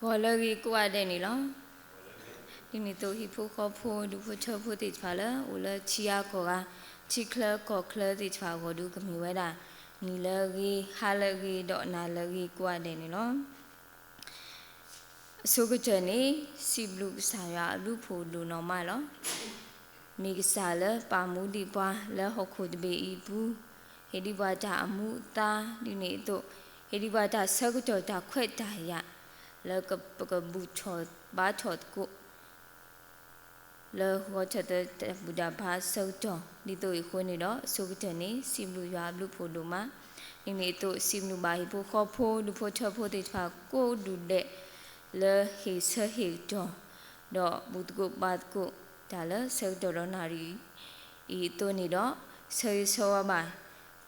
ဂီၤလၢအဂ့ၤကိးဂၤဒဲးန့ၣ်လီၤ. ဒ်န့ၣ်အသိး ဟံၣ်ဖိဃီဖိ ဒူဖိထၢဖိသ့ၣ်တဖၣ်လၢ အိၣ်လၢထံဂၤကီၢ်ဂၤ ထံချၢကီၢ်ချၢသ့ၣ်တဖၣ်အဂီၢ်ဒုး ကမ့ၢ်ဝဲဒၣ် နံၤလၢအဂ့ၤ ဟါလၢအဂ့ၤ ဒီးနၤလၢအဂ့ၤကိးဂၤဒဲးန့ၣ်လီၤ. အဆိကတၢၢ်န့ၣ် စံးဘျုးကစၢ်ယွၤအဘျုးအဖှိၣ်ဒိၣ်နီၢ်မးလီၤ. မ့ၢ်ကစၢ်လၢပာ်မူဒံးပှၤလၢဟီၣ်ခိၣ်တဘ့ၣ်အံၤအပူၤ, ဟ့ၣ်ဒံးပှၤတၢ်အမူအသါ ဒ်န့ၣ်အသိး, ဟ့ၣ်ဒံးပှၤတၢ်ဆၢကတီၢ်တၢ်ခွဲးတၢ်ယာ် လၢပကဘူၣ်ထီၣ်ဘါထီၣ်သကိး လၢဂီၤထၢၣ်သၢတၢ်ဘူၣ်တၢ်ဘါအဆၢကတီၢ် ဒ်သိးအံၤအဃိန့ၣ်ဒီး အဆိကတၢၢ်န့ၣ် စံးဘျုးယွၤအဘျုးအဖှိၣ်ဒိၣ်မး, ဒ်န့ၣ်အသိး စံးဘျုးဘၣ်ဟံၣ်ဖိဃီဖိ ဒူဖိထၢဖိသ့ၣ်တဖၣ်ကိးဒူၣ်ဒဲး လၢဟ့ၣ်ဆၢဟ့ၣ်ကတီၢ် ဒီးဘူၣ်သကိးဘါသကိးတၢ်လၢဆၢကတီၢ်ဒီးနၣ်ရံၣ်အံၤအသိးန့ၣ်ဒီး ဆၢဂ့ၤဆၢဝါဘၣ်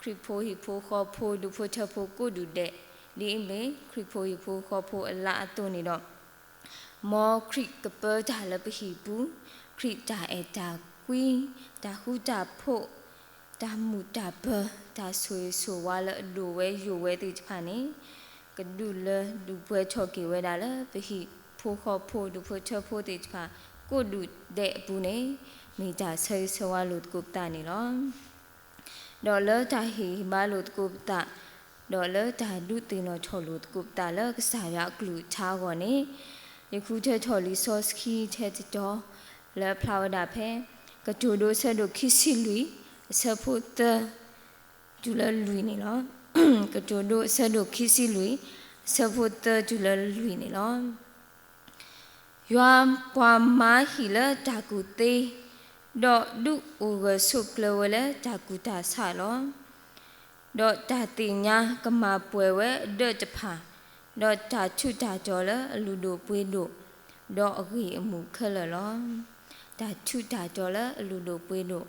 ခရံာ်ဖိဟံၣ်ဖိဃီဖိ ဒူဖိထၢဖိကိးဒူၣ်ဒဲး ဒ်အမ့ၢ်ခရံာ်ဖိဟံၣ်ဖိဃီဖိအလါအသိးန့ၣ်ဒီး မ်ခရံာ်ကပၢတၢ်လၢပဟံၣ်ပူၤ, ခရံာ်တၢ်အဲၣ်တၢ်ကွံ, တၢ်ဃူတၢ်ဖိး, တၢ်မုာ်တၢ်ပၢၤ, တၢ်ဆိၣ်ဂ့ၤဆိၣ်ဝါလၢအဒိၣ်ဝဲယိာ်ဝဲသ့ၣ်တဖၣ်န့ၣ် ကဒုးလၢဒုးပှဲၤထီၣ်က့ၤဝဲဒၣ်လၢပဟံၣ်ဖိဃီဖိ ဒူဖိထၢဖိသ့ၣ်တဖၣ် ကိးဒူၣ်ဒဲးအပူၤန့ၣ် မ့ၢ်တၢ်ဆၢဂ့ၤဆၢဝါလိာ်သကိးပသးန့ၣ်လီၤ. ဒီးလၢတၢ်ဟ့ၣ်ဂံၢ်ဟ့ၣ်ဘါလိာ်သကိးပသး, ဒီးလၢတၢ်ဒုးသ့ၣ်နီၣ်ထီၣ်လိာ်သကိးပသးလၢကစၢ်ယွၤအကလုၢ်ကထါအဂီၢ်န့ၣ်, ယဃုထၢထီၣ်လံာ်စီဆှံထဲတတီၤ လၢအဖျါဝဲဒၣ်ဖဲ ကတိၤဒိအဆၢဒိၣ်ခံဆံလွံၢ် အဆၢဖိသၢ တုၤလၢလွံၢ်န့ၣ်လီၤ. ကတိၤဒိအဆၢဒိၣ်ခံဆံလွံၢ် အဆၢဖိသၢတုၤလၢလွံၢ်န့ၣ်လီၤ. ယွၤပှၤမၤဟံၣ်လၢတၢ်ကူၣ်သ့, ဒီးဒုးအိၣ်ဂၢၢ်ဆိးကျၢၤဝဲလၢတၢ်ကူၣ်တၢ်ဆးလီၤ. ဒီးတၢ်သ့ၣ်ညါကမၤပှဲၤဝဲအဒၢးတဖၣ်, ဒီးတၢ်ထူးတၢ်တီၤလၢအလုၢ်ဒိၣ်ပှ့ၤဒိၣ်, ဒီးအဂ့ၢ်အမုာ်ခဲလၢာ်လီၤ. တၢ်ထူးတၢ်တီၤလၢအလုၢ်ဒိၣ်ပှ့ၤဒိၣ်,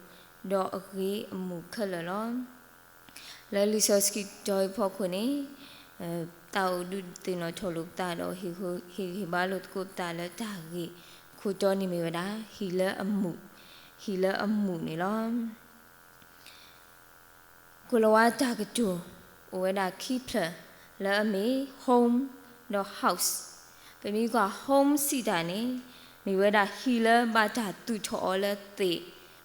ဒီးအဂ့ၢ်အမုာ်ခဲလၢာ်လီၤ. လၢလံာ်စီဆှံတီၤအံၤဖီခိၣ်န့ၣ်, သးအိၣ်ဒုးသ့ၣ်နီၣ်ထီၣ်လိာ်ပသးဒီး ဟ့ၣ်ဂံၢ်ဟ့ၣ်ဘါလိာ်သကိးပသးလၢတၢ်ဂ့ၢ်ခိၣ်တီန့ၣ်မ့ၢ်ဝဲဒၣ် ဟံၣ်လၢအမုာ်, ဟံၣ်လၢအမုာ်န့ၣ်လီၤ. ကိၤလၤဝါတၢ်ကတိၤ အိၣ်ဝဲဒၣ်ခံဖျၢၣ် လၢအမ့ၢ် home ဒီး house, ပမ့ၢ်ကွၢ် home စံးတၢ်န့ၣ် မ့ၢ်ဝဲဒၣ်ဟံၣ်လၢဘၣ်တၢ်သူၣ်ထီၣ်အီၤလၢသ့ၣ်,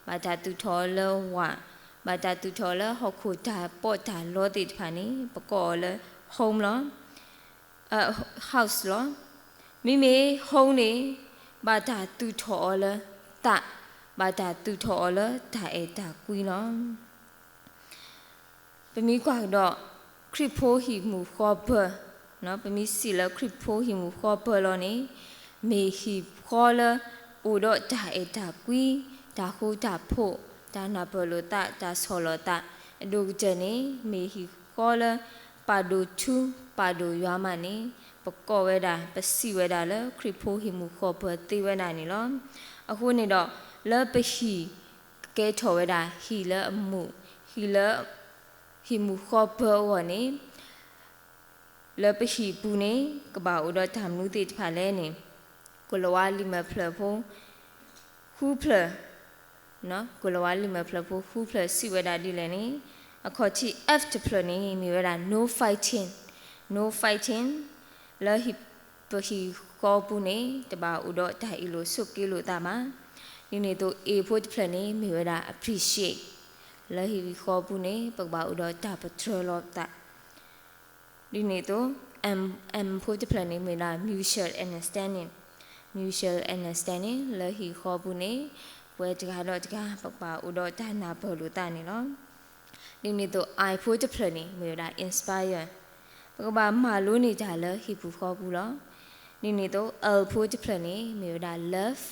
ဘၣ်တၢ်သူၣ်ထီၣ်အီၤလၢဝၣ်, ဘၣ်တၢ်သူၣ်ထီၣ်အီၤလၢဟီၣ်ခိၣ်တၢ်ပီးတၢ်လီသ့ၣ်တဖၣ်န့ၣ် ပကိးအီၤလၢ home လီၤ, house လီၤ. မ့မ့ၢ် home န့ၣ် ဘၣ်တၢ်သူၣ်ထီၣ်အီၤလၢသး, ဘၣ်တၢ်သူၣ်ထီၣ်အီၤလၢတၢ်အဲၣ်တၢ်ကွံလီၤ. ပမ့ၢ်ကွၢ်ကဒီး ခရံာ်ဖိဟံၣ်မုၢ်ဃီပၢၤ, ပမ့ၢ်စံးလၢခရံာ်ဖိဟံၣ်မုၢ်ဃီပၢၤလီၤန့ၣ်, မ့ၢ်ဟံၣ်ဃီလၢ အိၣ်ဒီးတၢ်အဲၣ်တၢ်ကွံ, တၢ်ဃူတၢ်ဖိး, တၢ်နၢ်ပၢၢ်လိာ်သး, တၢ်ဆီၣ်လီၤသး, အဒိၣ်ကတၢၢ်န့ၣ် မ့ၢ်ဟံၣ်ဃီလၢ ပာ်ဒိၣ်ထူ ပာ်ဒိၣ်ယွၤမးန့ၣ်, ပကိးဝဲဒၣ် ပစံးဝဲဒၣ်လၢခရံာ်ဖိဟံၣ်မုၢ်ဃီပၢၤသ့ဝဲဒၣ်န့ၣ်လီၤ. အဃိန့ၣ်ဒီး လၢပဟံၣ် ကကဲထီၣ်ဝဲဒၣ် ဟံၣ်လၢအမုာ်, ဟံၣ်လၢ ဟံၣ်မုၢ်ဃီပၢၤအဂီၢ်န့ၣ်, လၢပဟံၣ်ပူၤန့ၣ် ကဘၣ်အိၣ်ဒီးတၢ်မနုၤသ့ၣ်တဖၣ်လဲၣ်န့ၣ်, ကိၤလၤဝါလံာ်မဲာ်ဖျၢၣ်ဖိ ဃုဖျၢၣ်, ကိၤလၤဝါလံာ်မဲာ်ဖျၢၣ်ဖိဃုဖျၢၣ်စံးဝဲဒၣ်ဒ်လဲၣ်န့ၣ်, အခီၣ်ထံး F တဖျၢၣ်န့ၣ် မ့ၢ်ဝဲဒၣ် no fighting, no fighting, လၢဟံၣ် ပဟံၣ်ဃီပူၤန့ၣ် တဘၣ်အိၣ်ဒီးတၢ်အ့ၣ်လိာ်ဆိးက့လိာ်သးဘၣ်. ဒ်န့ၣ်အသိး A ဖိတဖျၢၣ်န့ၣ် မ့ၢ်ဝဲဒၣ် appreciate, လၢဟံၣ်ဃီပူၤန့ၣ် ပကဘၣ်အိၣ်ဒီးတၢ်ပတြၢၤလိာ်သး. ဒ်န့ၣ်အသိး M, M ဖိတဖျၢၣ်န့ၣ် မ့ၢ်ဝဲဒၣ် mutual understanding, mutual understanding လၢဟံၣ်ဃီပူၤန့ၣ် ပဝဲတဂၤဒီးတဂၤ ပကဘၣ်အိၣ်ဒီးတၢ်နၢ်ပၢၢ်လိာ်သးန့ၣ်လီၤ. ဒ်န့ၣ်အသိး I ဖိတဖျၢၣ်န့ၣ် မ့ၢ်ဝဲဒၣ် inspire, ပကဘၣ်မၤလိန့ၢ်တၢ်လၢဟံၣ်ပူၤဃီပူၤလီၤ. ဒ်န့ၣ်အသိး L ဖိတဖျၢၣ်န့ၣ် မ့ၢ်ဝဲဒၣ် love,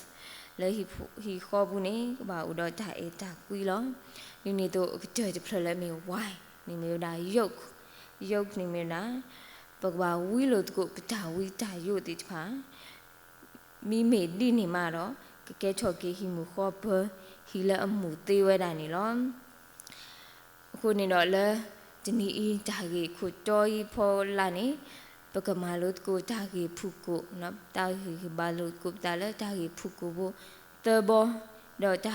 လၢဟံၣ်ဃီပူၤန့ၣ် ကဘၣ်အိၣ်ဒီးတၢ်အဲၣ်တၢ်ကွံလီၤ. ဒ်န့ၣ်အသိး အကတၢၢ်တဖျၢၣ်လၢအမ့ၢ် Y န့ၣ်မ့ၢ်ဝဲဒၣ် yoke, yoke န့ၣ်မ့ၢ်ဝဲဒၣ် ပကဘၣ်ဝံလိာ်သကိးပတၢ်ဝံတၢ်ယိးသ့ၣ်တဖၣ် မ့မ့ၢ်ဒ်န့ၣ်မးဒီး ကကဲထီၣ်က့ၤဟံၣ်မုၢ်ဃီပၢၤ ဟံၣ်လၢအမုာ်သ့ဝဲဒၣ်န့ၣ်လီၤ. အဃိန့ၣ်ဒီးလၢ တနံၤအံၤ တၢ်ဂ့ၢ်ခိၣ်တီအံၤဖီလာ်န့ၣ် ပကမၤလိသကိးတၢ်ဂ့ၢ်ဖုၣ်ကိာ်, တၢ်ဂ့ၢ်ဟ့ၣ်ဘါလိာ်သကိးပသးလၢတၢ်ဂ့ၢ်ဖုၣ်ကိာ်ဖိသၢဘီ, ဒီး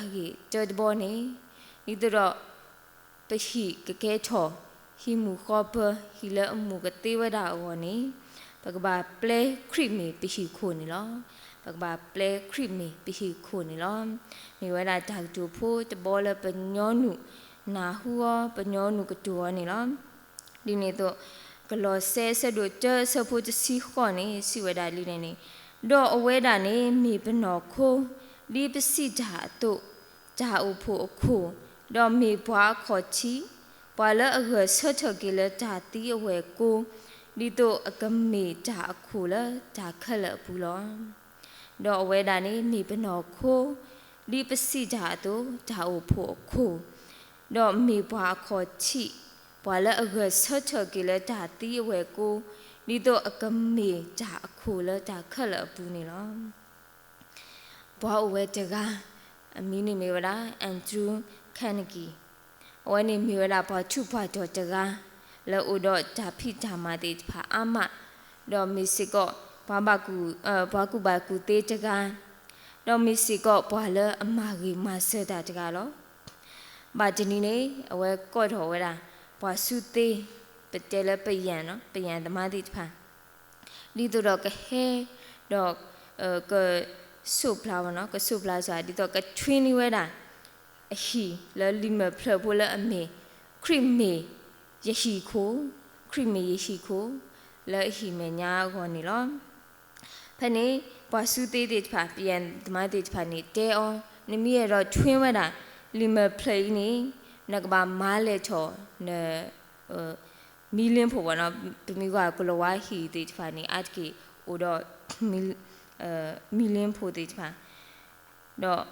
တၢ်ဂ့ၢ်တၢတဘီန့ၣ် ဒ်သိးဒီး ပဟံၣ်ကကဲထီၣ် ဟံၣ်မုၢ်ဃီပၢၤ ဟံၣ်လၢအမုာ်ကသ့ဝဲဒၣ်အဂီၢ်န့ၣ် ပကဘၣ်ပျဲခရံာ်မ့ၢ်ပဟံၣ်ခိၣ်န့ၣ်လီၤ. ပကဘၣ်ပျဲခရံာ်မ့ၢ်ပဟံၣ်ခိၣ်န့ၣ်လီၤ. မ့ၢ်ဝဲဒၣ်တၢ်ကတိၤဖိတဘီလၢပညီနုၢ်နၢ်ဟူအီၤ ပညီနုၢ်ကတိၤအီၤန့ၣ်လီၤ. ဒ်န့ၣ်အသိး ကလီးစဲအဆၢဒိၣ်တၢအဆၢဖိတဆံဃိးန့ၣ် စံးဝဲဒၣ်ဒ်လဲၣ်န့ၣ်, ဒီးအဝဲဒၣ်န့ၣ်မ့ၢ်ပနီၢ်ခိ ဒ်ပစံးတၢ်အသိး တၢ်အိၣ်ဖှိၣ်အခိၣ်, ဒီးမ့ၢ်ပှၤအခီၣ်ထံး, ပှၤလၢအဂၢၢ်ဆၢထၢၣ်က့ၤလၢတၢ်သံအဝဲၢ်ကိ, ဒ်သိးအကမ့ၢ်တၢ်အခိၣ်လၢတၢ်ခဲလၢာ်အပူၤလီၤ. ဒီးအဝဲဒၣ်န့ၣ်မ့ၢ်ပနီၢ်ခိ, ဒ်ပစံးတၢ်အသိး တၢ်အိၣ်ဖှိၣ်အခိၣ်, ဒီးမ့ၢ်ပှၤအခီၣ်ထံး, ပှၤလၢအဂၢၢ်ဆၢထၢၣ်က့ၤလၢတၢ်သံအဝဲၢ်ကိ, ဒ်သိးအကမ့ၢ်တၢ်အခိၣ်လၢတၢ်ခဲလၢာ်အပူၤန့ၣ်လီၤ. ပှၤအိၣ်ဝဲတဂၤ, အမံၤန့ၣ်မ့ၢ်ဝဲဒၣ် Andrew Carnegie, အဝဲန့ၣ်မ့ၢ်ဝဲဒၣ်ပှၤထူးပှၤတီၤတဂၤ လၢအအိၣ်ဒီးတၢ်ဖံးတၢ်မၤသ့ၣ်တဖၣ်အါမး, ဒီးမ့ၢ်စ့ၢ်ကီး ပှၤဘၣ်ကူၣ်, ပှၤကူၣ်ဘၣ်ကူၣ်သ့တဂၤ, ဒီးမ့ၢ်စ့ၢ်ကီးပှၤလၢအမၤဂ့ၤမၤစၢၤတၢ်တဂၤလီၤ. ဘၣ်တနံၤန့ၣ် အဝဲကိးထီၣ်ဝဲဒၣ် ပှၤစူသ့, ပတဲလၢပယၣ်, ပယၣ်သမားသ့ၣ်တဖၣ် ဒ်သိးဒီးကဟဲ, ဒီး က စိၣ်ဖျါဝဲနီၤ, ကစိၣ်ဖျါစှၤ ဒ်သိးကထွံန့ၢ်ဝဲဒၣ် အဟံၣ်လၢလံာ်မဲာ်ဖျၢၣ်ဖိလၢအမ့ၢ် ခရံာ်မ့ၢ်ယဟံၣ်ခိၣ်, ခရံာ်မ့ၢ်ယဟံၣ်ခိၣ်, လၢအဟံၣ်မဲာ်ညါအဂီၢ်န့ၣ်လီၤ. ဖဲန့ၣ် ပှၤစူသ့သ့ၣ်တဖၣ် ပယၣ်သမားသ့ၣ်တဖၣ်န့ၣ် တဲအီၤ, နမ့ၢ်အဲၣ်ဒိးထွံဝဲဒၣ် လံာ်မဲာ်ဖျၢၣ်အံၤန့ၣ် နကဘၣ်မၤလဲၢ်ထီၣ် န မံလ့ဖိဘၣ်နီၤ, ပမ့ၢ်ကွၢ်ကလီၤဝါဟံၣ်သ့ၣ်တဖၣ်န့ၣ် အါတက့ၢ်အိၣ်ဒီး မံလ့ဖိသ့ၣ်တဖၣ်, ဒီး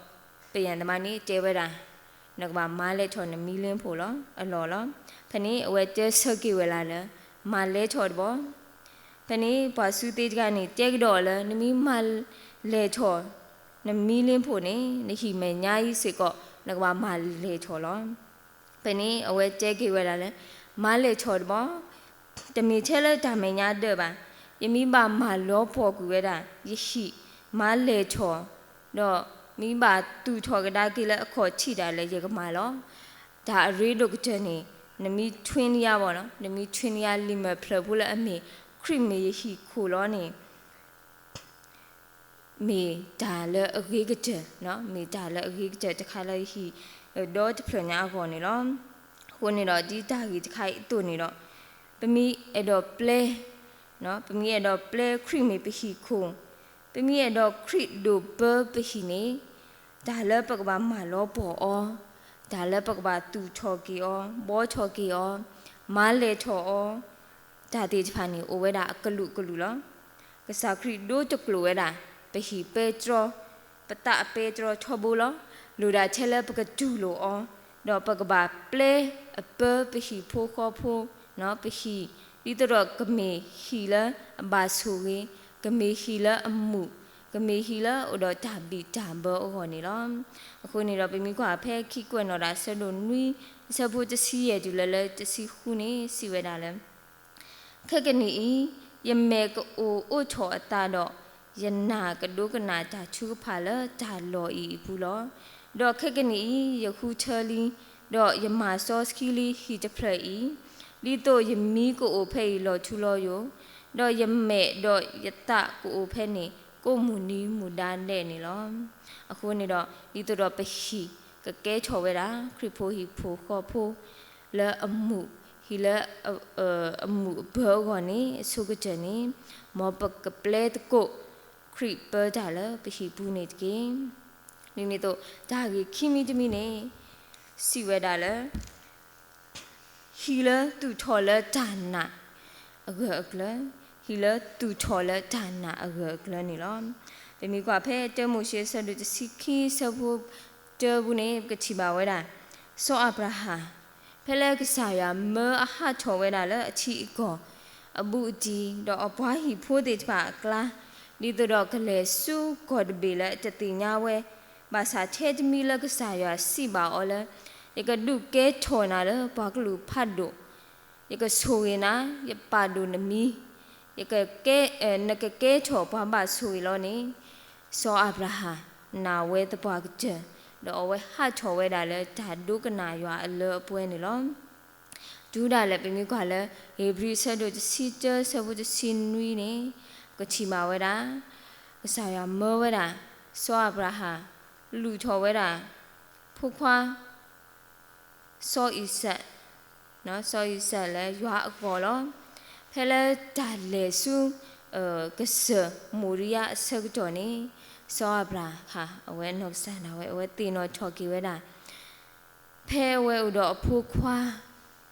ပယၣ်သမားန့ၣ်တဲဝဲဒၣ် နကဘၣ်မၤလဲၢ်ထီၣ်နမံလ့ဖိလီၤ, အလီၢ်လီၤ. ဖဲန့ၣ် အဝဲတဲဆၢက့ၤဝဲဒၣ်လၢ မၤလဲၢ်ထီၣ်တဘျီ. ဖဲန့ၣ် ပှၤစူသ့တဂၤန့ၣ် တဲကဒီးလၢ နမ့ၢ်မၤလဲၢ်ထီၣ် နမံလ့ဖိန့ၣ် နဟံၣ်မဲာ်ညါအံၤစ့ၢ်ကီး နကဘၣ်မၤလဲၢ်ထီၣ်လီၤ. ဖဲန့ၣ် အဝဲတဲက့ၤဝဲဒၣ်လၢ မၤလဲၢ်ထီၣ်တဘျီ, တမ့ၢ်ထဲလၢတၢ်မဲာ်ညါဒၢးဘၣ်, ယမ့ၢ်ဘၣ်မၤလီၤပှီၢ်ကွံာ်ဝဲဒၣ် ယဟံၣ်မၤလဲၢ်ထီၣ်, ဒီးမ့ၢ်ဘၣ်သူၣ်ထီၣ်ကဒါက့ၤလၢအခီၣ်ထံးဒၣ်လဲာ် ယကမၤလီၤ. တၢ်အရ့ဒိၣ်ကတၢၢ်န့ၣ် နမ့ၢ်ထွံနံၤယါဘၣ်နီၤ, နမ့ၢ်ထွံနံၤယါလံာ်မဲာ်ဖျၢၣ်ဖိလၢအမ့ၢ် ခရံာ်မ့ၢ်ယဟံၣ်ခိၣ်လီၤန့ၣ် မ့ၢ်တၢ်လၢအဂ့ၤကတၢၢ်, မ့ၢ်တၢ်လၢအဂ့ၤကတၢၢ်တခါလၢယဟံၣ်ဒီတဖျၢၣ်ညါအဂီၢ်န့ၣ်လီၤ. အဃိန့ၣ်ဒီး ဒ်တၢ်ဂ့ၢ်တခါအံၤအသိးန့ၣ်ဒီး ပမ့ၢ်အဲၣ်ဒိးပျဲ, ပမ့ၢ်အဲၣ်ဒိးပျဲခရံာ်မ့ၢ်ပဟံၣ်ခိၣ်, ပမ့ၢ်အဲၣ်ဒိးခရံာ်ဒိးပၢပဟံၣ်န့ၣ်, တၢ်လၢပကဘၣ်မၤလီၤပှီၢ်အီၤ, တၢ်လၢပကဘၣ်သူၣ်ထီၣ်က့ၤအီၤ, ဘှီထီၣ်က့ၤအီၤ, မၤလဲၢ်ထီၣ်အီၤ, တၢ်သ့ၣ်တဖၣ်န့ၣ် အိၣ်ဝဲဒၣ်အကလုာ်ကလုာ်လီၤ. ကစၢ်ခရံာ်ဒိတကျိာ်ဝဲဒၣ် ပဟံၣ်ပဲတြီ, ပသးအပဲတြီထီဘိလီၤ. လိၣ်ဒၣ်ထဲလၢပကတူၢ်လိာ်အီၤ, ဒီးပကဘၣ်ပျဲအပၢပဟံၣ်ဖိဃီဖိ, ပဟံၣ်, ဒ်သိးဒီးကမ့ၢ်ဟံၣ်လၢအဘၣ်ဆိၣ်ဂ့ၤ, ကမ့ၢ်ဟံၣ်လၢအမုာ်, ကမ့ၢ်ဟံၣ်လၢအအိၣ်ဒီးတၢ်ဘံၣ်တၢ်ဘၢအဂီၢ်န့ၣ်လီၤ. အဃိန့ၣ်ဒီး ပမ့ၢ်ကွၢ်ဖဲခံကွဲးနီၣ်တၢ်အဆၢဒိၣ်နွံ အဆၢဖိတဆံယဲၢ်တုၤလၢလၢတဆံဃုန့ၣ် စံးဝဲဒၣ်လၢ ခဲကနံၣ်အံၤ ယမဲာ်ကအိၣ်အိးထီၣ်အသးဒီး ယနာ်ကဒိကနၣ်တၢ်ထုကဖၣ်လၢတၢ်လီၢ်အံၤအပူၤလီၤ. ဒီးခဲကနံၣ်အံၤ ယဃုထၢလံ, ဒီးယမၤစီဆှံလံဟံၣ်တဖျၢၣ်အံၤ, ဒ်သိးယမံကအိၣ်ဖဲအံၤလီၤထူလီၤယိာ်, ဒီးယမဲာ်ဒီးယသးကအိၣ်ဖဲန့ၣ် ကိးမုၢ်နံၤမုၢ်ဒါဒဲးန့ၣ်လီၤ. အဃိန့ၣ်ဒီး ဒ်သိးဒီးပဟံၣ်ကကဲထီၣ်ဝဲဒၣ် ခရံာ်ဖိဟံၣ်ဖိဃီဖိ လၢအမုာ်, ဟံၣ်လၢ အမုာ်အဘၢအဂီၢ်န့ၣ် အဆိကတၢၢ်န့ၣ် မ်ပကပျဲသကိး ခရံာ်ပၢတၢ်လၢပဟံၣ်ပူၤန့ၣ်တက့ၢ်. ဒ်န့ၣ်အသိး တၢ်ဂ့ၢ်ခံမံၤတမံၤန့ၣ် စံးဝဲဒၣ်လၢ ဟံၣ်လၢသူၣ်ထီၣ်လၢတၢ်နာ်အဂၢၢ်အကျၢၤ, ဟံၣ်လၢသူၣ်ထီၣ်လၢတၢ်နာ်အဂၢၢ်အကျၢၤန့ၣ်လီၤ. ပမ့ၢ်ကွၢ်ဖဲတၢမိၤၡ့ အဆၢဒိၣ်တဆံခံ အဆၢဖိတၢပူၤန့ၣ် ပကထံၣ်ဘၣ်ဝဲဒၣ် စီၤအၤဘြၤဟၣ် ဖဲလၢကစၢ်ယွၤမၢအဟးထီၣ်ဝဲဒၣ်လၢအထံအကီၢ် အဘူးအတံၢ် ဒီးအပှၤဟံၣ်ဖိသ့ၣ်တဖၣ်အကျါ, ဒ်သိးဒီးကလဲၤဆူကီၢ်တဘ့ၣ်လၢအတသ့ၣ်ညါဝဲ, ဘၣ်ဆၣ်ထဲတမံၤလၢကစၢ်ယွၤစံးဘၣ်အီၤလၢ ယကဒုးကဲထီၣ်နၤလၢပှၤကလုာ်ဖးဒိၣ်, ယကဆိၣ်ဂ့ၤနၤ, ယပာ်ဒိၣ်နမံၤ, ယကကဲ, နကကဲထီၣ်ပှၤဘၣ်ဆိၣ်ဂ့ၤလီၤန့ၣ်, စီၤအၤဘြၤဟၣ် နာ်ဝဲသပှၢ်ကတၢၢ်, ဒီးအဝဲဟးထီၣ်ဝဲဒၣ်လၢတၢ်ဒိကနၣ်ယွၤအလၢအပှဲၤန့ၣ်လီၤ. တုၤဒၣ်လဲာ် ပမ့ၢ်ကွၢ်လၢ ဧ့ၤဘြံၤအဆၢဒိၣ်တဆံတၢ ဆၢဖိတဆံနွံန့ၣ် ပကထံၣ်ဘၣ်ဝဲဒၣ် ကစၢ်ယွၤမၢဝဲဒၣ် စီၤအၤဘြၤဟၣ် လုၢ်ထီၣ်ဝဲဒၣ် ဖိခွါ စီၤအံၤစၢး, စီၤအံၤစၢးလၢယွၤအဂီၢ်လီၤ. ဖဲလၢတၢ်လဲၤဆူ ကစၢၢ်မိၤရံယါအဆၢကတီၢ်န့ၣ် စီၤအၤဘြၤဟၣ် အဝဲနီၢ်ကစၢ်ဒၣ်ဝဲ အဝဲသ့ၣ်နီၣ်ထီၣ်က့ၤဝဲဒၣ် ဖဲအဝဲအိၣ်ဒီးအဖိခွါ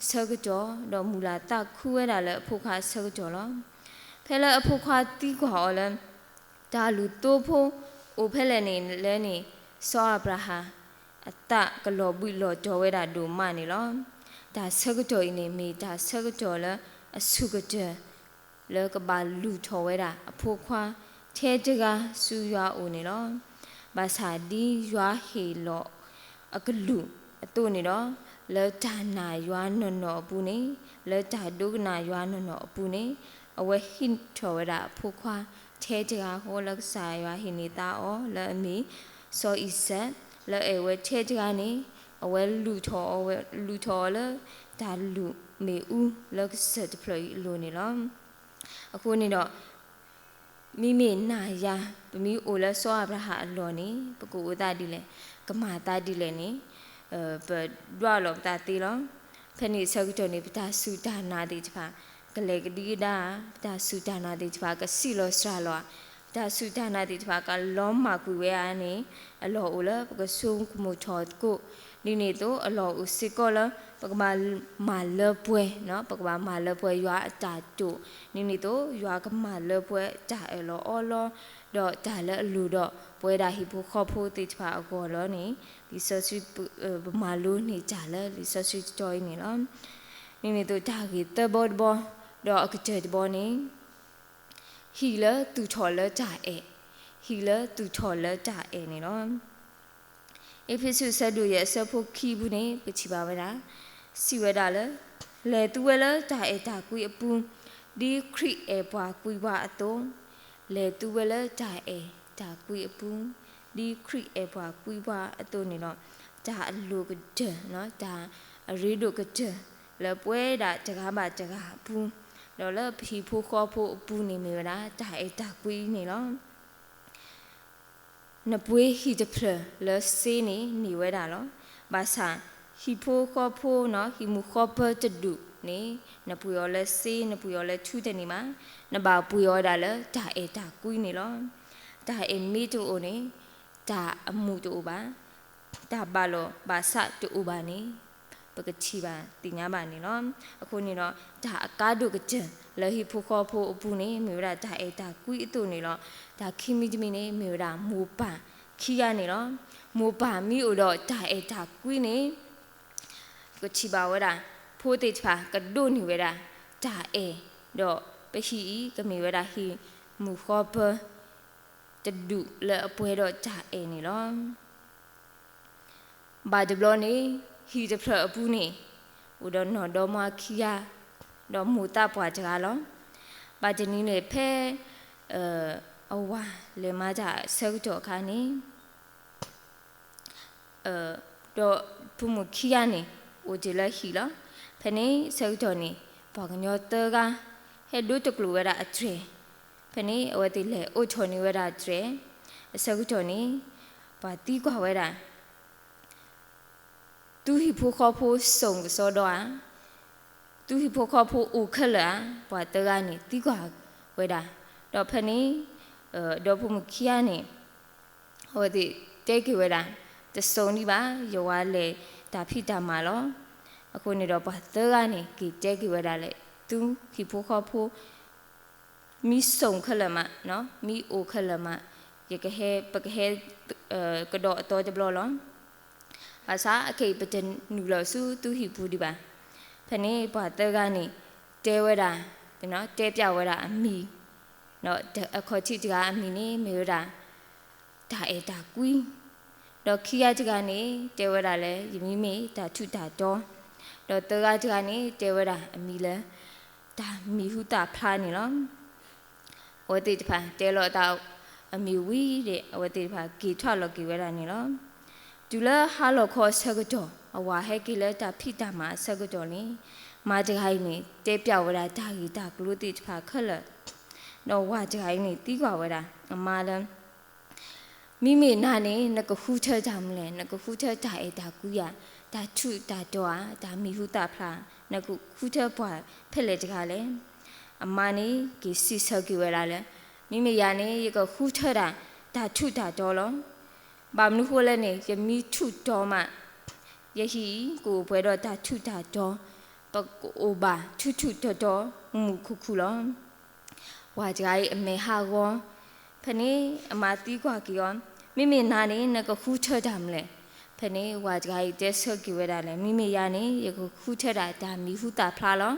အဆၢကတီၢ်, ဒီးမုၢ်လၢ်သးခုဝဲဒၣ်လၢအဖိခွါအဆၢကတီၢ်လီၤ. ဖဲလၢအဖိခွါသံကွၢ်အီၤလၢ တၢ်လုၢ်သိဖိအိၣ်ဖဲလဲၣ်န့ၣ်လဲၣ်န့ၣ်, စီၤအၤဘြၤဟၣ် အသးကလီၤဘှံးလီၤတီၤဝဲဒၣ်ဒိၣ်မးန့ၣ်လီၤ. တၢ်ဆၢကတီၢ်အံၤန့ၣ် မ့ၢ်တၢ်ဆၢကတီၢ်လၢအဆူၣ်ကတၢၢ် လၢကဘၣ်လုၢ်ထီၣ်ဝဲဒၣ်အဖိခွါထဲတဂၤဆူယွၤအအိၣ်န့ၣ်လီၤ. ဘၣ်ဆၣ်ဒ်ယွၤဟ့ၣ်လီၤအကလုၢ်အသိးန့ၣ်ဒီး, လၢတၢ်နာ်ယွၤနီၢ်နီၢ်အပူၤန့ၣ်, လၢတၢ်ဒိကနၣ်ယွၤနီၢ်နီၢ်အပူၤန့ၣ်, အဝဲဟံးထီၣ်ဝဲဒၣ်အဖိခွါထဲတဂၤဃီလၢကစၢ်ယွၤဟ့ၣ်န့ၢ်သါအီၤလၢအမ့ၢ် စီၤအံၤစဲး, လၢအဝဲထဲတဂၤန့ၣ်, အဝဲလုၢ်ထီၣ်အီၤဝဲ, လုၢ်ထီၣ်အီၤလၢတၢ်လုၢ်မ့ၣ်အူလၢကစၢၢ်တဖျၢၣ်အံၤအလိၤန့ၣ်လီၤ. အဃိန့ၣ်ဒီး မ့မ့ၢ်နၤယၤ ပမ့ၢ်အိၣ်လၢစီၤအၤဘြၤဟၣ်အလီၢ်န့ၣ် ပကအိၣ်သးဒ်လဲၣ်, ကမၤသးဒ်လဲၣ်န့ၣ် ပဒွးလီၤပသးသ့လီၤ. ဖဲန့ၣ်အဆၢကတီၢ်န့ၣ် ပတၢ်စူၢ်တၢ်နာ်သ့ၣ်တဖၣ် ကလဲၤကဒံကဒါဧါ, ပတၢ်စူၢ်တၢ်နာ်သ့ၣ်တဖၣ် ကဆံးလီၤစှၤလီၤဧါ, ပတၢ်စူၢ်တၢ်နာ်သ့ၣ်တဖၣ် ကလီၤမၢ်ကွံာ်ဝဲဧါန့ၣ် အလီၢ်အိၣ်လၢပကဆိကမိၣ်ထီၣ်သကိး, ဒ်န့ၣ်အသိး အလီၢ်အိၣ်စ့ၢ်ကီးလၢ ပကဘၣ်မၤလၢပှဲၤ, ပကဘၣ်မၤလၢပှဲၤယွၤအတၢ်တိာ်, ဒ်န့ၣ်အသိး ယွၤကမၤလၢပှဲၤတၢ်အၢၣ်လီၤအီလီၤ, ဒီးတၢ်လၢအလိၣ်ဒီးပဝဲဒၣ်ဟံၣ်ဖိဃီဖိသ့ၣ်တဖၣ်အဂီၢ်လီၤန့ၣ် လံာ်စီဆှံ ပမၤလိန့ၢ်တၢ်လၢလံာ်စီဆှံတတီၤအံၤန့ၣ်လီၤ. ဒ်န့ၣ်အသိး တၢ်ဂ့ၢ်သၢဘီတဘီ, ဒီးအကတၢၢ်တဘီန့ၣ် ဟံၣ်လၢသူၣ်ထီၣ်လၢတၢ်အဲၣ်, ဟံၣ်လၢသူၣ်ထီၣ်လၢတၢ်အဲၣ်န့ၣ်လီၤ. အ့းဖ့းစူး အဆၢဒိၣ်ယဲၢ် အဆၢဖိခံပူၤန့ၣ် ပထံၣ်ဘၣ်ဝဲဒၣ်, စံးဝဲဒၣ်လၢ, လဲၤသူဝဲလၢတၢ်အဲၣ်တၢ်ကွံအပူၤ, ဒ်ခရံာ်အဲၣ်ပှၤကွံပှၤအသိး, လဲၤသူဝဲလၢတၢ်အဲၣ်တၢ်ကွံအပူၤ, ဒ်ခရံာ်အဲၣ်ပှၤကွံပှၤအသိးန့ၣ်ဒီး, တၢ်အလိၣ်ကတၢၢ်, တၢ်အရ့ဒိၣ်ကတၢၢ် လၢပဝဲဒၣ်တဂၤဘၣ်တဂၤအပူၤ, ဒီးလၢပဟံၣ်ဖိဃီဖိအပူၤန့ၣ်မ့ၢ်ဝဲဒၣ် တၢ်အဲၣ်တၢ်ကွံန့ၣ်လီၤ. နပှ့ၤဟံၣ်တဖျၢၣ်လၢစ့န့ၣ်န့ၢ်ဝဲဒၣ်လီၤ. ဘၣ်ဆၣ် ဟံၣ်ဖိဃီဖိ ဟံၣ်မုၢ်ဃီပၢတဒူၣ်န့ၣ် နပှ့ၤအီၤလၢစ့ နပှ့ၤအီၤလၢထူတန့ၢ်ဘၣ်. နဘၣ်ပှ့ၤအီၤဝဲဒၣ်လၢတၢ်အဲၣ်တၢ်ကွံန့ၣ်လီၤ. တၢ်အဲၣ်မ့ၢ်တအိၣ်န့ၣ် တၢ်အမူးတအိၣ်ဘၣ်. တၢ်ဘၣ်လီၢ်ဘၣ်စးတအိၣ်ဘၣ်န့ၣ် ပကထံၣ်ဘၣ်သ့ၣ်ညါဘၣ်န့ၣ်လီၤ. အဃိန့ၣ်ဒီး တၢ်အကါဒိၣ်ကတၢၢ်လၢဟံၣ်ဖိဃီဖိအပူၤန့ၣ် မ့ၢ်ဝဲဒၣ်တၢ်အဲၣ်တၢ်ကွံအသိးန့ၣ်လီၤ. တၢ်ခံမံၤတမံၤန့ၣ် မ့ၢ်ဝဲဒၣ်မိၢ်ပၢ်ခံဂၤန့ၣ်လီၤ. မိၢ်ပၢ်မ့ၢ်အိၣ်ဒီးတၢ်အဲၣ်တၢ်ကွံန့ၣ် ပကထံၣ်ဘၣ်ဝဲဒၣ် ဖိသ့ၣ်တဖၣ်ကဒိးန့ၢ်ဝဲဒၣ်တၢ်အဲၣ်, ဒီးပဟံၣ်အံၤကမ့ၢ်ဝဲဒၣ်ဟံၣ်မုၢ်ဃီပၢ တဒူၣ်လၢအပှဲၤဒီးတၢ်အဲၣ်န့ၣ်လီၤ. ဘၣ်တဘျီန့ၣ် ဟံၣ်တဖျၢၣ်အပူၤန့ၣ် အိၣ်ဒီးနီၢ်ဒီမါခံဂၤ, ဒီးမိၢ်သးပှၢ်တဂၤလီၤ. ဘၣ်တနံၤန့ၣ်ဖဲ အဝၤလဲၤမၤတၢ်အဆၢကတီၢ်အခါန့ၣ် ဒီးဖိမုၣ်ခံဂၤန့ၣ် အိၣ်တ့ၢ်လၢဟံၣ်လီၤ. ဖဲန့ၣ်ဆၢကတီၢ်န့ၣ် ပှၤကညီသၢဂၤ ဟဲဒိတကျိာ်ဝဲဒၣ်အတြဲၤ, ဖဲန့ၣ်အဝဲသ့ၣ်လဲၤအိးထီၣ်န့ၢ်ဝဲဒၣ်တြဲၤ, အဆၢကတီၢ်န့ၣ် ပှၤသံကွၢ်ဝဲဒၣ် သုဟံၣ်ဖိဃီဖိစိာ်ကစီဒီဧါ, သုဟံၣ်ဖိဃီဖိအိၣ်ခဲလၢာ်ဧါ, ပှၤသၢဂၤန့ၣ်သံကွၢ်ဝဲဒၣ်. ဒီးဖဲန့ၣ် ဒီဖိမုၣ်ခံဂၤန့ၣ် အဝဲသ့ၣ်တဲက့ၤဝဲဒၣ် တစိာ်ဒံးဘၣ်, ယဝၤလဲၤတၢ်ဖံးတၢ်မၤလီၤ. အဃိန့ၣ်ဒီးပှၤသၢဂၤန့ၣ် က့ၤတဲက့ၤဝဲဒၣ်လၢ သုဟံၣ်ဖိဃီဖိ မ့ၢ်စိာ်ခဲလၢာ်မး, မ့ၢ်အိၣ်ခဲလၢာ်မး, ယကဟဲ, ပကဟဲကဒီးအသီတဘျီလီၤ. ဘၣ်ဆၣ်အခဲအံၤပတနုာ်လီၤဆူသုဟံၣ်ပူၤဒံးဘၣ်. ဖဲန့ၣ်ပှၤသၢဂၤန့ၣ် တဲဝဲဒၣ်, တဲပျးဝဲဒၣ်အမံၤ, အခီၣ်ထံးတဂၤအမံၤန့ၣ်မ့ၢ်ဝဲဒၣ် တၢ်အဲၣ်တၢ်ကွံ, ဒီးခံဂၤတဂၤန့ၣ် တဲဝဲဒၣ်လၢ ယမံၤမ့ၢ်တၢ်ထူးတၢ်တီၤ, ဒီးသၢဂၤတဂၤန့ၣ် တဲဝဲဒၣ်အမံၤလၢ တၢ်မံၤဟူသၣ်ဖျါန့ၣ်လီၤ. အဝဲသ့ၣ်တဖၣ်တဲလီၤအသးအမံၤဝံၤဒီး အဝဲသ့ၣ်တဖၣ်က့ၤထွဲလီၤက့ၤဝဲဒၣ်န့ၣ်လီၤ. တုၤလၢဟါလီၤခီအဆၢကတီၢ် အဝၤဟဲက့ၤလၢတၢ်ဖံးတၢ်မၤအဆၢကတီၢ်န့ၣ် အမါတဂၤအံၤန့ၣ် တဲပျးဝဲဒၣ်တၢ်ဂ့ၢ်တၢ်ကျိၤသ့ၣ်တဖၣ်ခဲလၢာ်, ဒီးဝၤတဂၤအံၤန့ၣ် သံကွၢ်ဝဲဒၣ်အမါလၢ မ့မ့ၢ်နၤန့ၣ် နကဃုထၢတၢ်မနုၤလဲၣ်, နကဃုထၢတၢ်အဲၣ်တၢ်ကွံဧါ, တၢ်ထူးတၢ်တီၤဧါ, တၢ်မံၤဟူသၣ်ဖျါ, နကဃုထၢပှၤဖဲလဲၣ်တဂၤလဲၣ်. အမါန့ၣ် က့ၤစံးဆၢက့ၤဝဲဒၣ်လၢ မ့မ့ၢ်ယၤန့ၣ် ယကဃုထၢဒၣ် တၢ်ထူးတၢ်တီၤလီၤ. ဘၣ်မနုၤဃိလဲၣ်န့ၣ် ယမ့ၢ်ထူးတီၤမး ယဟံၣ်အံၤ ကအိၣ်ပှဲၤဒီးတၢ်ထူးတၢ်တီၤ, ပကအိၣ်ဘၣ်ထူးထူးတီၤတီၤ မုာ်မုာ်ခုၣ်ခုၣ်လီၤ. ဝၤတဂၤအံၤအမဲာ်ဟးဂီၤ, ဖဲန့ၣ်အမါသံကွၢ်က့ၤအီၤ, မ့မ့ၢ်နၤန့ၣ် နကဃုထၢတၢ်မနုၤလဲၣ်. ဖဲန့ၣ်ဝၤတဂၤအံၤတဲဆၢက့ၤဝဲဒၣ်လၢ မ့မ့ၢ်ယၤန့ၣ် ယကဃုထၢဒၣ်တၢ်မံၤဟူသၣ်ဖျါလီၤ.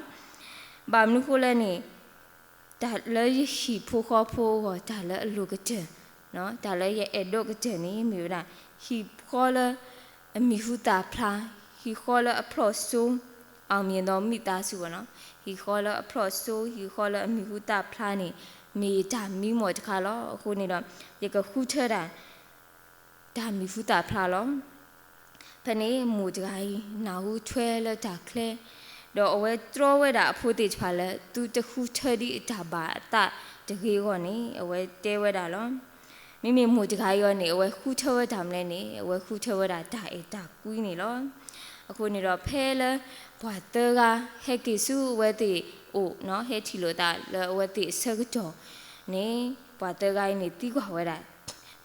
ဘၣ်မနုၤဃိလဲၣ်န့ၣ် တၢ်လၢယဟံၣ်ဖိဃီဖိအဂီၢ် တၢ်လၢအလိၣ်ကတၢၢ်, တၢ်လၢယအဲၣ်ဒိးကတၢၢ်န့ၣ် မ့ၢ်ဝဲဒၣ် ဟံၣ်ဃီလၢအမံၤဟူသၣ်ဖျါ, ဟံၣ်ဃီလၢအဖျိးစိ အောင်မြင်သောမိသားစု ပေါ့နော်, ဟံၣ်ဃီလၢအဖျိးစိ, ဟံၣ်ဃီလၢအမံၤဟူသၣ်ဖျါန့ၣ် မ့ၢ်ယတၢ်မံမီၢ်တခါလီၤ. အဃိန့ၣ်ဒီး ယကဃုထၢဒၣ် တၢ်မံၤဟူသၣ်ဖျါလီၤ. ဖဲန့ၣ်မိၢ်တဂၤအံၤ နၢ်ဟူထွဲလၢတၢ်ချ့, ဒီးအဝဲတြီဝဲဒၣ်အဖိသ့ၣ်တဖၣ်လၢ သုတဃုထၢဒံးအတၢ်ဘၣ်အသးတဂ့ၤအဂီၢ်န့ၣ် အဝဲတဲဝဲဒၣ်လီၤ. မ့မ့ၢ်မိၢ်တဂၤအံၤအီၤန့ၣ် အဝဲဃုထၢဝဲတၢ်မနုၤလဲၣ်န့ၣ် အဝဲဃုထၢဝဲဒၣ်တၢ်အဲၣ်တၢ်ကွံန့ၣ်လီၤ. အဃိန့ၣ်ဒီး ဖဲလၢပှၤသၢဂၤဟဲက့ၤဆူအဝဲသ့ၣ်အိၣ်, ဟဲထံၣ်လိာ်သးလၢအဝဲသ့ၣ်အဆၢကတီၢ်န့ၣ် ပှၤသၢဂၤအံၤန့ၣ်သံကွၢ်ဝဲဒၣ်,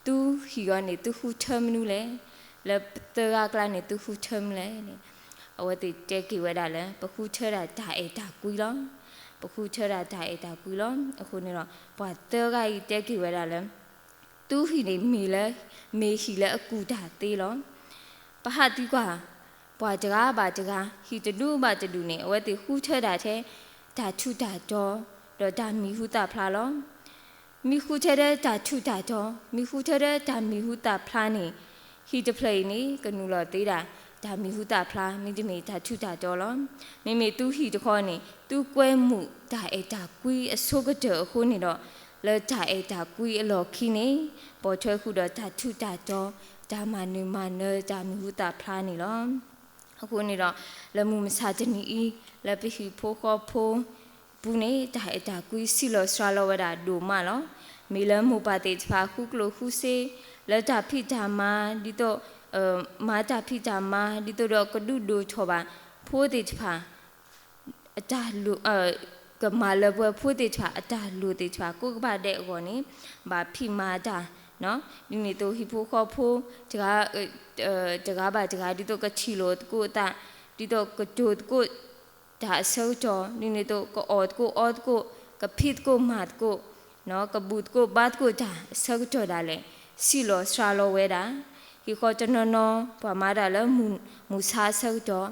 သုဟံၣ်အီၤန့ၣ် သုဃုထၢမနုၤလဲၣ်, လၢပသၢဂၤအကျါန့ၣ် သုဃုထၢမနုၤလဲၣ်န့ၣ် အဝဲသ့ၣ်တဲက့ၤဝဲဒၣ်လၢ ပဃုထၢဒၣ်တၢ်အဲၣ်တၢ်ကွံလီၤ. ပဃုထၢဒၣ်တၢ်အဲၣ်တၢ်ကွံလီၤ. အဃိန့ၣ်ဒီး ပှၤသၢဂၤအံၤတဲက့ၤဝဲဒၣ်လၢ သုဟံၣ်န့ၣ်မ့ၢ်လၢ, မ့ၢ်ဟံၣ်လၢအကူၣ်တၢ်သ့လီၤ. ပဟးသံကွၢ် ပှၤတဂၤဘၣ်တဂၤ, ဟံၣ်တဒူဘၣ်တဒူန့ၣ် အဝဲသ့ၣ်ဃုထၢဒၣ်ထဲ တၢ်ထူးတၢ်တီၤ, ဒီးတၢ်မံၤဟူသၣ်ဖျါလီၤ. မ့ၢ်ဃုထၢထဲတၢ်ထူးတၢ်တီၤ, မ့ၢ်ဃုထၢထဲတၢ်မံၤဟူသၣ်ဖျါန့ၣ် ဟံၣ်တဖျၢၣ်အံၤန့ၣ် ကနုာ်လီၤသ့ဒၣ် တၢ်မံၤဟူသၣ်ဖျါ မ့တမ့ၢ်တၢ်ထူးတၢ်တီၤလီၤ. မ့မ့ၢ်သုဟံၣ်တခီန့ၣ် သုကွဲမုာ်တၢ်အဲၣ်တၢ်ကွံအဆိကတၢၢ်အဃိန့ၣ်ဒီး လၢတၢ်အဲၣ်တၢ်ကွံအလီၢ်ခံန့ၣ် ပိာ်ထွဲဃုာ်ဒီးတၢ်ထူးတၢ်တီၤ, တၢ်မၤနၢၤမၤနၢၤ တၢ်မံၤဟူသၣ်ဖျါန့ၣ်လီၤ. အဃိန့ၣ်ဒီး လၢမုၢ်မဆါတနံၤအံၤ လၢပဟံၣ်ဖိဃီဖိပူၤန့ၣ် တၢ်အဲၣ်တၢ်ကွံစံးလီၤစှၤလီၤဝဲဒၣ်ဒိၣ်မးလီၤ. မ့ၢ်လၢမိၢ်ပၢ်သ့ၣ်တဖၣ်ဃုကျိၣ်ဃုစ့ လၢတၢ်ဖံးတၢ်မၤ ဒ်သိး မၤတၢ်ဖံးတၢ်မၤ ဒ်သိးဒီးကဒုးဒိၣ်ထီၣ်ဘၣ် ဖိသ့ၣ်တဖၣ် အတၢ်လိၣ်, ကမၤလၢပှဲၤဖိသ့ၣ်တဖၣ် အတၢ်လိၣ်သ့ၣ်တဖၣ် ကိးကဘၣ်ဒဲးအဂီၢ်န့ၣ် ဘၣ်ဖံးမၤတၢ်, ဒ်န့ၣ်အသိးဟံၣ်ဖိဃီဖိ တဂၤဘၣ်တဂၤ ဒ်သိးကထံၣ်လိာ်သကိးအသး, ဒ်သိးကတိၤသကိး တၢ်အဆၢကတီၢ်, ဒ်န့ၣ်အသိးကအီၣ်သကိးအီသကိး, ကဖံးသကိးမၤသကိး, ကဘူၣ်သကိးဘါသကိးတၢ်အဆၢကတီၢ်ဒၣ်လဲာ် စံးလီၤစှၤလီၤဝဲဒၣ်. ဟံၣ်ဃီတနီၤနီၤ ပှၤမၤတၢ်လၢမုၢ်ဆါအဆၢကတီၢ်,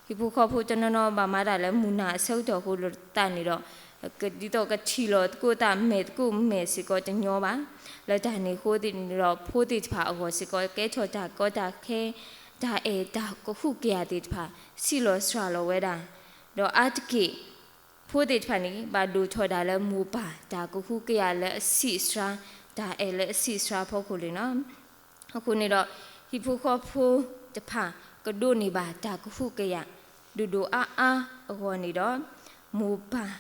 ဟံၣ်ဖိဃီဖိတနီၤနီၤ ဘၣ်မၤတၢ်လၢမုၢ်နၤအဆၢကတီၢ်အဃိသတးန့ၣ်ဒီး ဒ်သိးကထံၣ်လိာ်သကိးသး မဲာ်သကိးမဲာ်စ့ၢ်ကီးတညီဘၣ်. လၢတၢ်န့ၣ်အဃိသတးန့ၣ်ဒီး ဖိသ့ၣ်တဖၣ်အဂီၢ်စ့ၢ်ကီး ကဲထီၣ်တၢ်ကီတၢ်ခဲ တၢ်အဲၣ်တၢ်ကဟုကယာ်သ့ၣ်တဖၣ် စံးလီၤစှၤလီၤဝဲဒၣ်, ဒီးအါတက့ၢ် ဖိသ့ၣ်တဖၣ်န့ၣ် ဘၣ်ဒိၣ်ထီၣ်ဒၣ်လၢမိၢ်ပၢ်တၢ်ကဟုကယာ်လၢအဆံးအစှၤ, တၢ်အဲၣ်လၢအဆံးအစှၤအဖီခိၣ်လံလီၤ. အဃိန့ၣ်ဒီး ဟံၣ်ဖိဃီဖိတဖၣ် ကဒိးန့ၢ်ဘၣ်တၢ်ကဟုကယာ် ဒိၣ်ဒိၣ်အါအါအဂီၢ်န့ၣ်ဒီး မိၢ်ပၢ်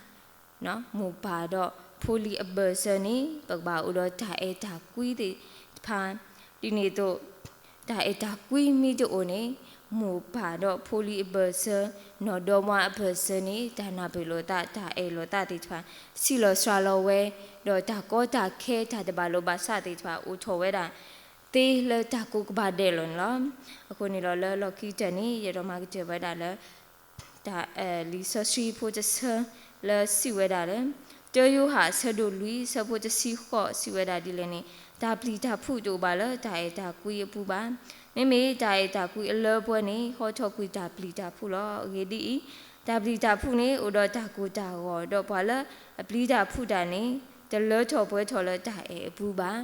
မိၢ်ပၢ်ဒီးဖိလံၤအဘၢၣ်စၢၤန့ၣ် ပကဘၣ်အိၣ်ဒီးတၢ်အဲၣ်တၢ်ကွံသ့ၣ်တဖၣ်, ဒ်န့ၣ်အသိး တၢ်အဲၣ်တၢ်ကွံမ့ၢ်တအိၣ်န့ၣ် မိၢ်ပၢ်ဒီးဖိလံၤအဘၢၣ်စၢၤ, နီၢ်ဒီမါအဘၢၣ်စၢၤန့ၣ် တၢ်နၢ်ပၢၢ်လိာ်သး တၢ်အဲၣ်လိာ်သးသ့ၣ်တဖၣ် စံးလီၤစှၤလီၤဝဲ, ဒီးတၢ်ကီတၢ်ခဲ တၢ်တဘၣ်လိာ်ဘၣ်စးသ့ၣ်တဖၣ် အိၣ်ထီၣ်ဝဲဒၣ် သ့လၢတၢ်ကိးကဘၣ်ဒဲးလီၤန့ၣ်လီၤ. အဃိန့ၣ်ဒီး လၢလီၢ်ခံကတၢၢ်န့ၣ် ယအဲၣ်ဒိးမၤကတၢၢ်ဝဲဒၣ်လၢ တၢ်လံာ်စီဆှံဖိတဆၢလၢစံးဝဲဒၣ်လၢ တၢယိၤဟၣ်အဆၢဒိၣ်လွံၢ် အဆၢဖိတဆံဃိး စံးဝဲဒၣ်ဒ်လဲၣ်န့ၣ်, တၢ်ပျံၤတၢ်ဖုးတအိၣ်ဘၣ်လၢတၢ်အဲၣ်တၢ်ကွံအပူၤဘၣ်. မ့မ့ၢ်တၢ်အဲၣ်တၢ်ကွံအလၢပှဲၤန့ၣ် ဟီထီၣ်ကွံာ်တၢ်ပျံၤတၢ်ဖုးလီၤ. အဂ့ၢ်ဒ်အံၤ, တၢ်ပျံၤတၢ်ဖုးန့ၣ် အိၣ်ဒီးတၢ်ကိၢ်တၢ်ဂီၤ, ဒီးပှၤလၢအပျံၤတၢ်ဖုးတၢ်န့ၣ် တလၢထီၣ်ပှဲၤထီၣ်လၢတၢ်အဲၣ်အပူၤဘၣ်.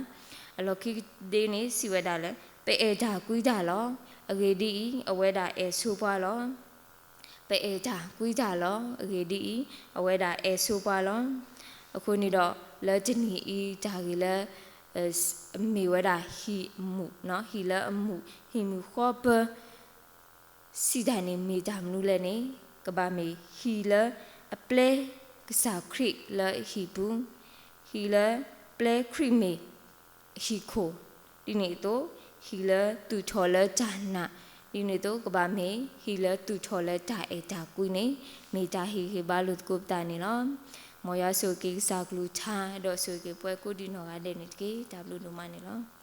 အလီၢ်ခံကတၢၢ်န့ၣ် စံးဝဲဒၣ်လၢ ပအဲၣ်တၢ်ကွံတၢ်လီၤ. အဂ့ၢ်ဒ်အံၤ, အဝဲဒၣ်အဲၣ်ဆိပှၤလီၤ. ပအဲၣ်တၢ်ကွံတၢ်လီၤ. အဂ့ၢ်ဒ်အံၤ, အဝဲဒၣ်အဲၣ်ဆိပှၤလီၤ. အဃိန့ၣ်ဒီး လၢတနံၤအံၤ တၢ်ဂ့ၢ်လၢ မ့ၢ်ဝဲဒၣ်ဟံၣ်မုာ်, ဟံၣ်လၢအမုာ်, ဟံၣ်မုာ်ဃီပၢၤ စံးတၢ်န့ၣ်မ့ၢ်တၢ်မနုၤလဲၣ်န့ၣ် ကဘၣ်မ့ၢ်ဟံၣ်လၢအပျဲကစၢ်ခရံာ်လၢအဟံၣ်ပူၤ, ဟံၣ်လၢပျဲခရံာ်မ့ၢ်အဟံၣ်ခိၣ်, ဒ်န့ၣ်အသိး ဟံၣ်လၢသူၣ်ထီၣ်လၢတၢ်နာ်, ဒ်န့ၣ်အသိး ကဘၣ်မ့ၢ်ဟံၣ်လၢသူၣ်ထီၣ်လၢတၢ်အဲၣ်တၢ်ကွံန့ၣ် မ့ၢ်တၢ်ဟ့ၣ်ဂံၢ်ဘါလိာ်သကိးပသးန့ၣ်လီၤ. မ်ယွၤဆိၣ်ဂ့ၤက့ၤကစၢ်ကလုၢ်ကထါ ဒီးဆိၣ်ဂ့ၤက့ၤပှၤကိးဒံးနီၢ်ဂၤဒဲးန့ၣ်တက့ၢ်. တၢ်ဘျုးဒိၣ်မးန့ၣ်လီၤ.